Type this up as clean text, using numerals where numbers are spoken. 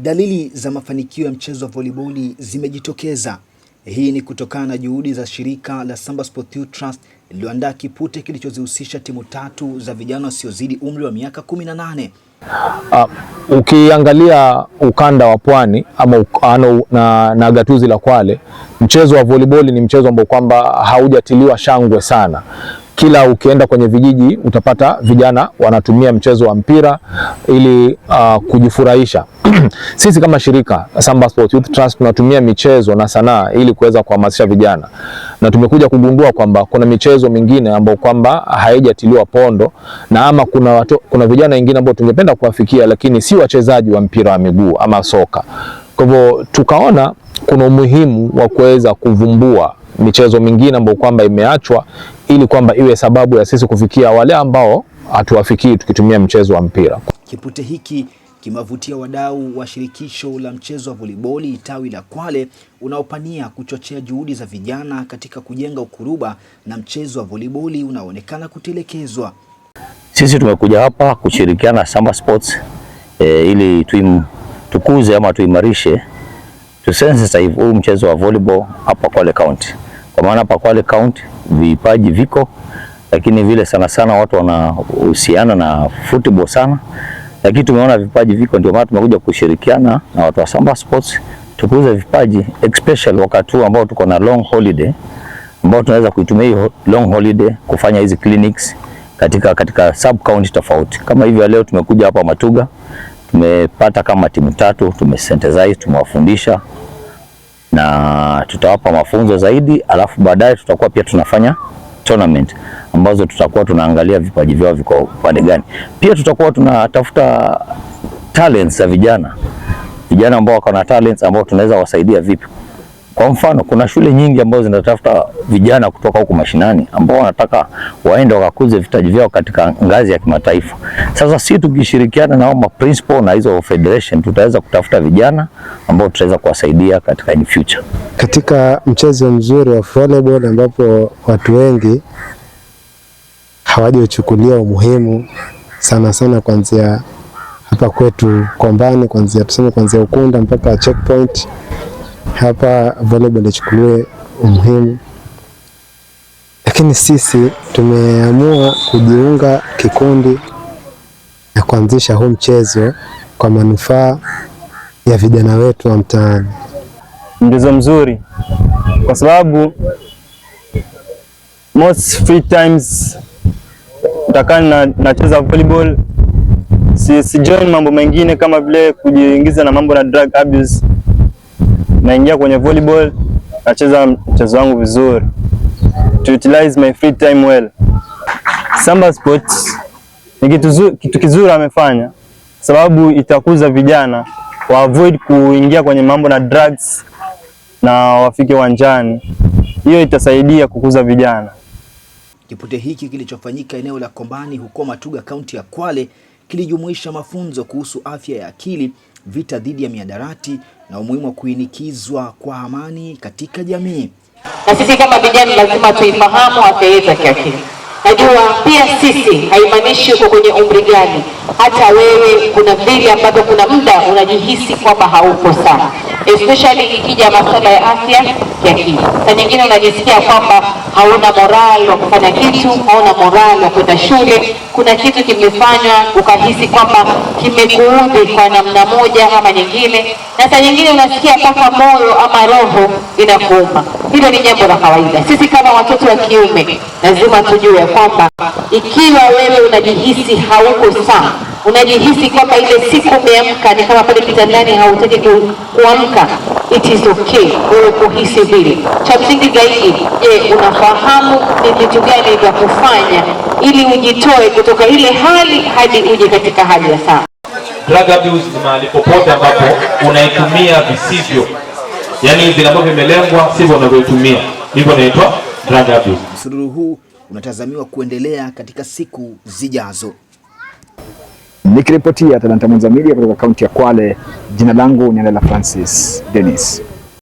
Dalili za mafanikio ya mchezo wa voliboli zimejitokeza. Hii ni kutokana na juhudi za shirika la Samba Sport Youth Trust lililoandaa kipute kilichozihusisha timu tatu za vijana wasiozidi umri wa miaka 18. Ukiangalia ukanda wa pwani ama na gatuzi la Kwale, mchezo wa volleyball ni mchezo ambao kwamba haujatiliwa shangwe sana. Kila ukienda kwenye vijiji utapata vijana wanatumia mchezo wa mpira ili kujifurahisha. Sisi kama shirika Samba Sport Youth Trust tunatumia michezo na sanaa ili kuweza kuhamasisha vijana, na tumekuja kugundua kwamba kuna michezo mingine ambayo kwamba haijatiliwa pondo na ama kuna vijana wengine ambao tungependa kuwafikia, lakini si wachezaji wa mpira wa miguu ama soka. Kwa hivyo tukaona kuna umuhimu wa kuweza kuvumbua michezo mingine ambayo kwamba imeachwa ili kwamba iwe sababu ya sisi kufikia wale ambao hatuwafikii tukitumia mchezo wa mpira. Kipute hiki kimewavutia wadau wa shirikisho la mchezo wa voliboli tawi la Kwale unaopania kuchochea juhudi za vijana katika kujenga ukuruba na mchezo wa voliboli unaoonekana kutelekezwa. Sisi tumekuja hapa kushirikiana na Samba Sports ili tukuze ama tuimarishe, tusensitize huu mchezo wa volleyball hapa Kwale County. Kwa maana hapa Kwale County vipaji viko, lakini vile sana sana watu wanahusiana na football sana, lakini tumeona vipaji viko, ndio maana tumekuja kushirikiana na watu wa Samba Sports tukuze vipaji, especially wakati huu ambao tuko na long holiday, ambao tunaweza kuitumia hiyo long holiday kufanya hizi clinics katika sub county tofauti. Kama hivyo leo tumekuja hapa Matuga, tumepata kama timu tatu, tumesensitize, tumewafundisha na tutawapa mafunzo zaidi, alafu baadaye tutakuwa pia tunafanya tournament ambazo tutakuwa tunaangalia vipaji vyao viko upande gani. Pia tutakuwa tunatafuta talents za vijana, vijana ambao wako na talents ambao tunaweza wasaidia vipi. Kwa mfano, kuna shule nyingi ambazo zinatafuta vijana kutoka huku mashinani ambao wanataka waende wakakuze vipaji vyao katika ngazi ya kimataifa. Sasa sisi tukishirikiana na hao ma principal na hizo federation tutaweza kutafuta vijana ambao tutaweza kuwasaidia katika in future. Katika mchezo mzuri wa volleyball ambapo watu wengi hawajachukulia umuhimu sana sana, kuanzia hapa kwetu Kombani, kuanzia tuseme kuanzia Ukunda mpaka checkpoint hapa volleyball ichukuliwe umuhimu, lakini sisi tumeamua kujiunga kikundi na kuanzisha huu mchezo kwa manufaa ya vijana wetu wa mtaani. Mchezo mzuri kwa sababu most free times utakaa na nacheza volleyball, si join mambo mengine kama vile kujiingiza na mambo na drug abuse. Naingia kwenye volleyball, nacheza mchezo wangu vizuri, to utilize my free time well. Samba Sports ni kitu kizuri amefanya, sababu itakuza vijana wa avoid kuingia kwenye mambo na drugs na wafike uwanjani. Hiyo itasaidia kukuza vijana. Kipute hiki kilichofanyika eneo la Kombani huko Matuga, kaunti ya Kwale, kilijumuisha mafunzo kuhusu afya ya akili, vita dhidi ya mihadarati na umuhimu wa kuinikizwa kwa amani katika jamii. Na sisi kama vijana lazima tuifahamu afya yetu ya kiakili. Najua pia sisi, haimaanishi uko kwenye umri gani, hata wewe kuna vile ambavyo kuna muda unajihisi kwamba hauko sawa, especially ikija masuala ya afya kiakili. Saa nyingine unajisikia kwamba hauna moral wa kufanya kitu, hauna moral wa kwenda shule, kuna kitu kimefanywa ukahisi kwamba kimekuudhi kwa namna moja ama nyingine, na saa nyingine unasikia mpaka moyo ama roho inakuuma. Hilo ni jambo la kawaida. Sisi kama watoto wa kiume lazima tujue kwamba ikiwa wewe unajihisi hauko sawa, unajihisi kwamba ile siku umeamka ni kama pale kitandani hautaki kuamka, it is okay wewe kuhisi vile. Cha msingi zaidi, je, unafahamu ni vitu gani vya kufanya ili ujitoe kutoka ile hali hadi uje katika hali ya sawa? Drug abuse ni mahali popote ambapo unaitumia visivyo, yaani vile ambavyo vimelengwa sivyo unavyoitumia, hivyo inaitwa drug abuse. Msururu huu unatazamiwa kuendelea katika siku zijazo. Nikiripotia Talanta Mwanza Media kutoka kaunti ya Kwale, jina langu ni Andela Francis Dennis.